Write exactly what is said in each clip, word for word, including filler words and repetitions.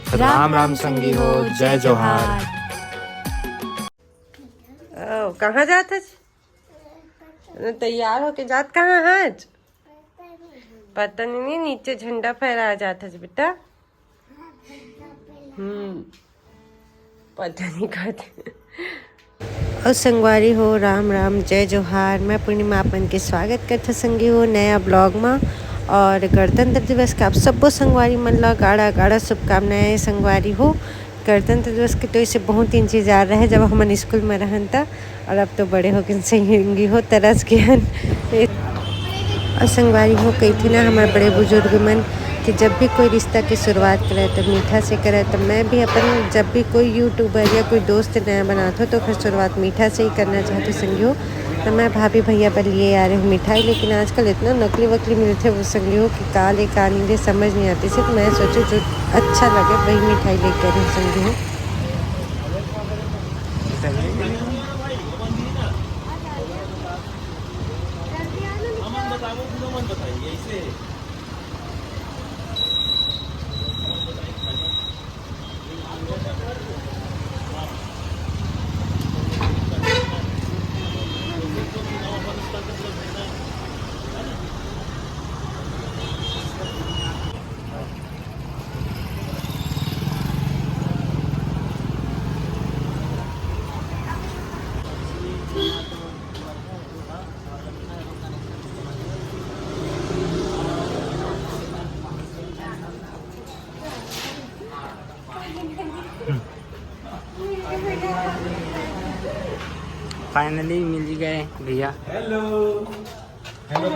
राम राम संगी हो, जय जोहार। ओ, कहाँ जात हस? तैयार होके जात कहाँ हस? पता नहीं, नहीं, नीचे झंडा फहराए जात हस बेटा। हम्म, पता नहीं कहते। अउ संगवारी हो, राम राम, जय जोहार। मैं पूर्णिमा आप मन के स्वागत करथों संगी हो नया ब्लॉग म। और गणतंत्र दिवस के आप सब्बो संगवारी मन ला गाड़ा गाड़ा शुभकामनाएं संगवारी हो। गणतंत्र दिवस के तो इसे बहुत इंतजार रहे जब हमन स्कूल में रहन त, और अब तो बड़े हो गए संगी हो तरस गए हन। और संगवारी हो कहिथे ना हमारे बड़े बुजुर्ग मन कि जब भी कोई रिश्ता की शुरुआत करे तो मीठा से करे। तो मैं भी अपन जब भी कोई यूट्यूबर या कोई दोस्त नया बनात हो तो फिर शुरुआत मीठा से ही करना चाहती संगी हो। तो मैं भाभी भैया पर लिए आ रहे हूँ मिठाई, लेकिन आजकल इतना नकली वकली मिलते वो संगी हो कि का ले का नहीं ले समझ नहीं आती। सिर्फ मैं सोचूँ जो अच्छा लगे वही मिठाई लेके आ रही हूँ संगी हो। फाइनली मिल गए भैया। हेलो। हेलो।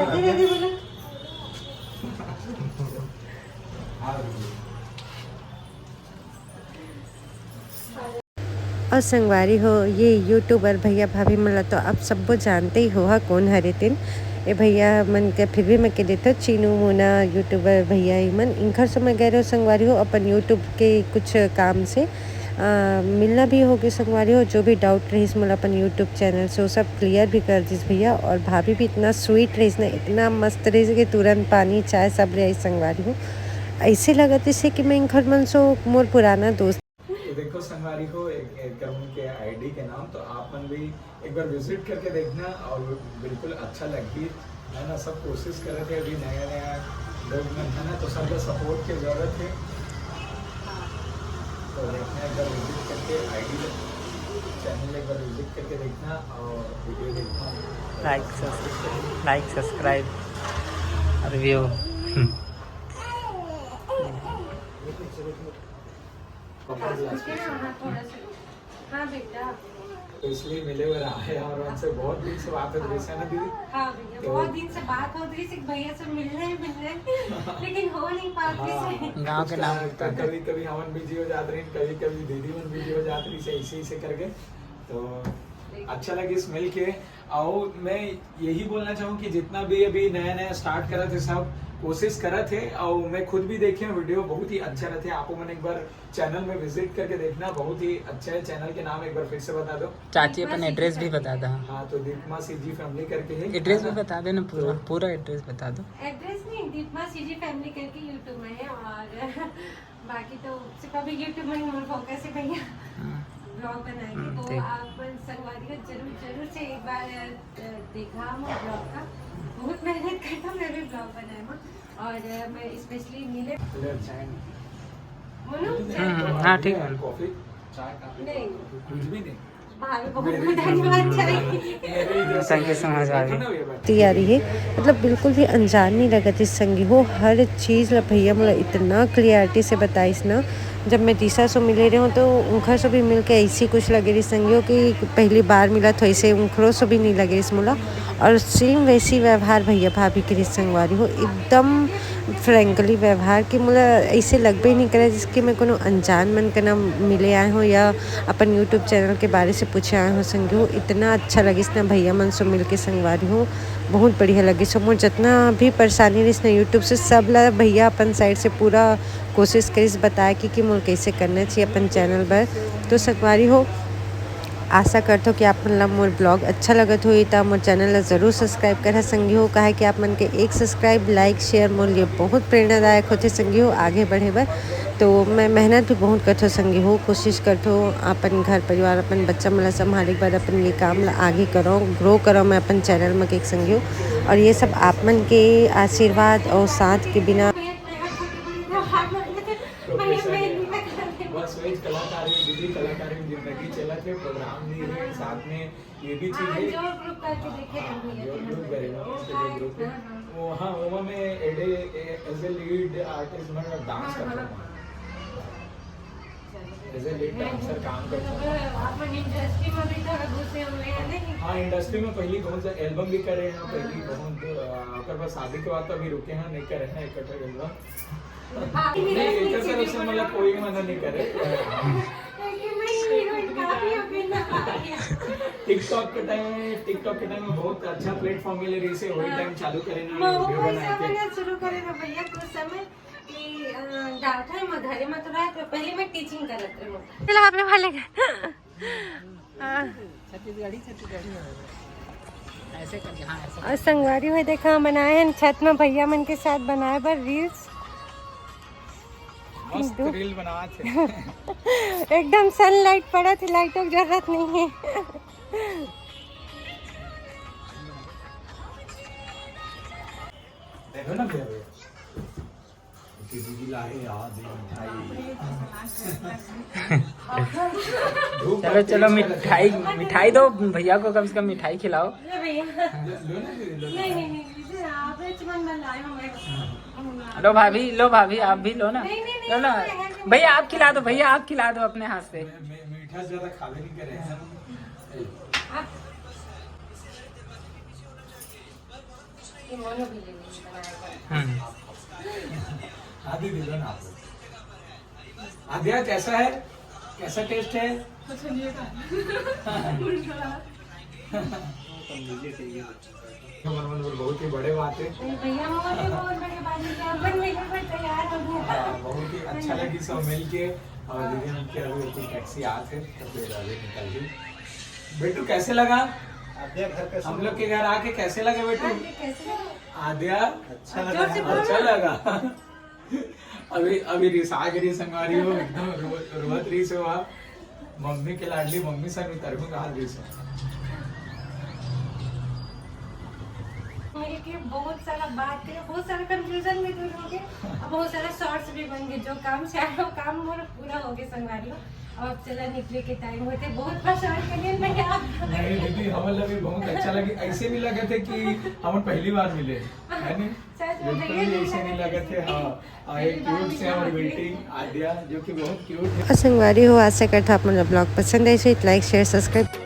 और संगवारी हो, ये यूट्यूबर भैया भाभी मन ला तो आप सब्बो जानते ही हो हा, कौन हरे तेन। ये भैया मन के फिर भी मैं के देथो, चीनू मोना यूट्यूबर भैया ही मन, इनकर से मैं गए रहो संगवारी हो अपन यूट्यूब के कुछ काम से। आ, मिलना भी हो गए संगवारी हो, जो भी डाउट रहिस मोला अपन यूट्यूब चैनल से, वो सब क्लियर भी कर दिस भैया। और भाभी भी इतना स्वीट रहिस ना, इतना मस्त रहिस कि तुरंत पानी चाय सब ले आई संगवारी हो। ऐसे लगत इसे कि मैं इनकर मन से मोर पुराना दोस्त। तो देखो संगवारी हो, एक, एक उनके आईडी के नाम, तो आप मन भी एक बार विजिट करके देखना और बिल्कुल अच्छा लगही। है ना, सब कोशिश करे थे, अभी नया नया लोग मन है ना, तो सबका सपोर्ट की जरूरत है। तो देखना, एक बार विजिट करके आईडी, चैनल एक बार विजिट करके देखना और वीडियो देखना। लाइक, सब्सक्राइब, लाइक, सब्सक्राइब और व्यू। हाँ, थोड़ा सा। हाँ, बेटा। तो इसलिए मिले हुए रहा है और उनसे बहुत दिन से बात हो रही है ना दीदी? हाँ भैया, तो बहुत दिन से बात हो रही थी, भैया से मिलने ही मिलने, लेकिन हो नहीं पाती हाँ। से। गाँव के नाम तो बता दे। कभी कभी हमन बिजी हो जात रही, कभी कभी दीदी मन बिजी हो जात रही से, ऐसे ऐसे करके। तो अच्छा लगे इस मिल के। और मैं यही बोलना चाहूँ कि जितना भी अभी नया नया स्टार्ट करत है, सब कोशिश करत है। और मैं खुद भी देखे वीडियो, बहुत ही अच्छा रहते। आप मन एक बार चैनल में विजिट करके देखना, बहुत ही अच्छा है। चैनल के नाम एक बार फिर से बता दो। चाची, अपन एड्रेस भी बता दो। हाँ, तो दीपमा सीजी फैमिली करके है, एड्रेस भी बता देना पूरा, तो पूरा एड्रेस बता दो। एड्रेस नहीं, दीपमा सीजी फैमिली करके यूट्यूब में है। और बाकी तो सिर्फ अभी यूट्यूब में ही मोर फोकस है भैया। हाँ। ब्लॉग बनाएंगे, हम्म, तो ठीक। आप मन संगवारी हो जरूर, जरूर से एक बार, अ, देखा हम ब्लॉग का। बहुत मेहनत करता हूँ मैं भी ब्लॉग बनाए में। और, अ, मैं स्पेशली मिले। मोनू, हम्म, हाँ, ठीक है। कॉफी, चाय, काफी, नहीं। कुछ भी नहीं। भाभी, बहुत बहुत धन्यवाद चाहिए। संगे समझ आ गई। तैयारी है, मतलब बिल्कुल भी अनजान नहीं लगत इस संगी हो। हर चीज़ ला भैया मोला इतना क्लियरिटी से बताइस ना। जब मैं दिशा से मिले रहे हूँ तो उनखर से भी मिलके ऐसी कुछ लगे रही संगी हो कि पहली बार मिला तो ऐसे उनखरों से भी नहीं लगे इस मोला। और सेम वैसी व्यवहार भैया भाभी के रही संगवारी हो, एकदम फ्रेंकली व्यवहार कि मोला ऐसे लगबे ही नहीं करे जिसके मैं कोनो अनजान मन के ना मिले आए हूँ या अपन यूट्यूब चैनल के बारे से पूछे आए हूँ संगी हो। इतना अच्छा लगिस ना भैया मन से मिलके संगवारी हो, बहुत बढ़िया लगिस। मोर जितना भी परेशानी रहिस ना यूट्यूब से, सब ला भैया अपन साइड से पूरा कोशिश करिस बताए कि, कि मोर कैसे करना चाहिए अपन चैनल बर। तो संगवारी हो, आशा करथो कि आप मन ला मोर ब्लॉग अच्छा लगत होही, त मोर चैनल ला जरूर सब्सक्राइब करहा संगी हो, काहे कि आप मन के एक सब्सक्राइब, लाइक, शेयर मोर लिए बहुत प्रेरणादायक होथे संगी हो आगे बढ़े बर। तो मैं मेहनत भी बहुत करथो संगी हो, कोशिश करथो अपन घर परिवार, अपन बच्चा मन ला संभाले के बाद अपन ये काम ला आगे करो, ग्रो करो मैं अपन चैनल में के संगी हो। और ये सब आप मन के आशीर्वाद और साथ के बिना। प्रोफेशनल है। बस वही कलाकारी, दीदी कलाकारी में जिंदगी चलत है, प्रोग्राम भी है, साथ में ये भी चीज है। जो ग्रुप करके देखे हाँ, जो ग्रुप करे ना, इसके जो ग्रुप है। वो हाँ, वो मैं एडे एज ए लीड आर्टिस्ट मैं डांस करता हूँ। एज ए लीड डांसर काम करता हूँ। अपन इंडस्ट्री में भी थोड़ा घुसे हुए हैं, नहीं? हाँ, इंडस्ट्री में पहली बहुत एल्बम भी करे हैं, पहली बहुत अ, ओकर बाद शादी के बाद तो अभी रुके हैं, नहीं करे हैं इकट्ठा एल्बम। नहीं, एकर तरफ से मतलब कोई मना नहीं करे। टिकटॉक के टाइम में, टिकटॉक के टाइम में बहुत अच्छा प्लेटफॉर्म मिले रही से, वही टाइम चालू करे ना, वीडियो बनाए थे। शुरू करे ना भैया, कुछ समय कि अ, डांटा है, मैं घरे में तो रहा, तो पहले मैं टीचिंग करत रहे। चलो, आप लोग वाले का। हाँ। छत्तीसगढ़ी छत्तीसगढ़ी हो। ऐसे करके, हाँ, ऐसे। और संगवारी हो, देखा, हम बनाए हैं छत में भैया मन के साथ बनाए बर रील्स। मस्त रील बनात हे। एकदम सनलाइट पड़त हे, लाइटों की जरूरत नहीं है। देखो ना भैया, भैया। दीदी लाए यार, दे मिठाई। चलो चलो, मिठाई, मिठाई दो भैया को, कम से कम मिठाई खिलाओ। ले भैया। लो ना दीदी, लो ना। नहीं नहीं नहीं, दीदी, आप एक मन में लाए हो, मैं लो भाभी, लो भाभी, आप भी लो ना। नहीं, नहीं, नहीं, लो ना। नहीं, नहीं। भैया, आप खिला दो, भैया, आप खिला दो अपने हाथ से। मैं, मैं मीठा ज्यादा खावे नहीं करे हैं। आप ये मोनो भी ले लीजिए बनाए। हम्म। हाँ दीदी, लो ना आप लोग। आद्या, कैसा है? कैसा टेस्ट है? कुछ नहीं था। मन मन बहुत ही बड़े बात है। भैया, मोर भी बहुत बड़े बात है कि अपन मिले पर तैयार हो गया। हाँ, बहुत ही अच्छा लगी सब मिल के। और दीदी हम के अभी अपनी टैक्सी आ थे तो फिर अभी निकल गई। बेटू, कैसे लगा? आद्या घर का हम लोग के घर आके कैसे लगे बेटू? कैसे? आद्या, अच्छा जोर लगा से है। बोलो। अच्छा लगा। अभी अभी रिसा के रही संगवारी हो, एकदम रो, रोवत रही से वहाँ। मम्मी के लाडली मम्मी सर भी तरह में कहा रही से। मिलके बहुत सारा बात करे, बहुत सारा कंफ्यूजन भी दूर हो गए, और बहुत सारा शॉर्ट्स भी बन गए। जो काम से आया वो काम मोर पूरा हो गए संगवारी हो। और चला निकले के टाइम होते, बहुत परेशान करिए भैया आप। नहीं दीदी, हमारे लगे बहुत अच्छा लगे। ऐसे नहीं लगे थे कि हम पहली बार मिले, है नहीं? सच में बिल्कुल भैया भी नहीं ऐसे नहीं लगे लगे थे। हाँ, और ये क्यूट से हमारी बेटी आद्या, जो कि बहुत क्यूट है। और संगवारी हो, आशा करता आप मन ला ब्लॉग पसंद आए, तो लाइक, शेयर, सब्सक्राइब।